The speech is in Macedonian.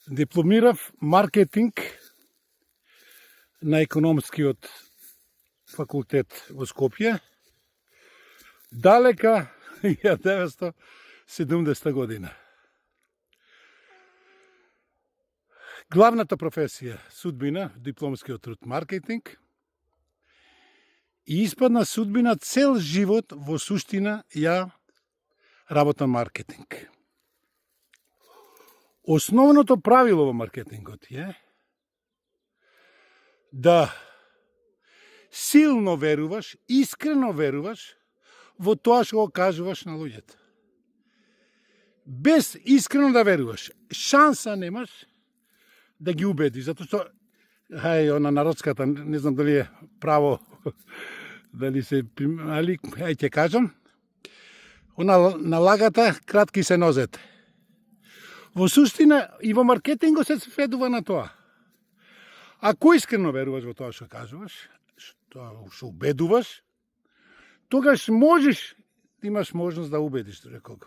Дипломирав маркетинг на економскиот факултет во Скопје далека 1970 година. Главната професија, судбина, дипломскиот труд маркетинг, и испадна судбина цел живот во суштина ја работам маркетинг. Основното правило во маркетингот е да силно веруваш, искрено веруваш во тоа што го кажуваш на луѓето. Без искрено да веруваш, шанса немаш да ги убедиш, затоа што она народската, не знам дали е право, дали се, али ќе кажам, она на лагата кратки се нозете. Во суштина и во маркетингот се сведува на тоа. Ако искрено веруваш во тоа што кажуваш, што убедуваш, тогаш можеш, имаш можност да убедиш некого.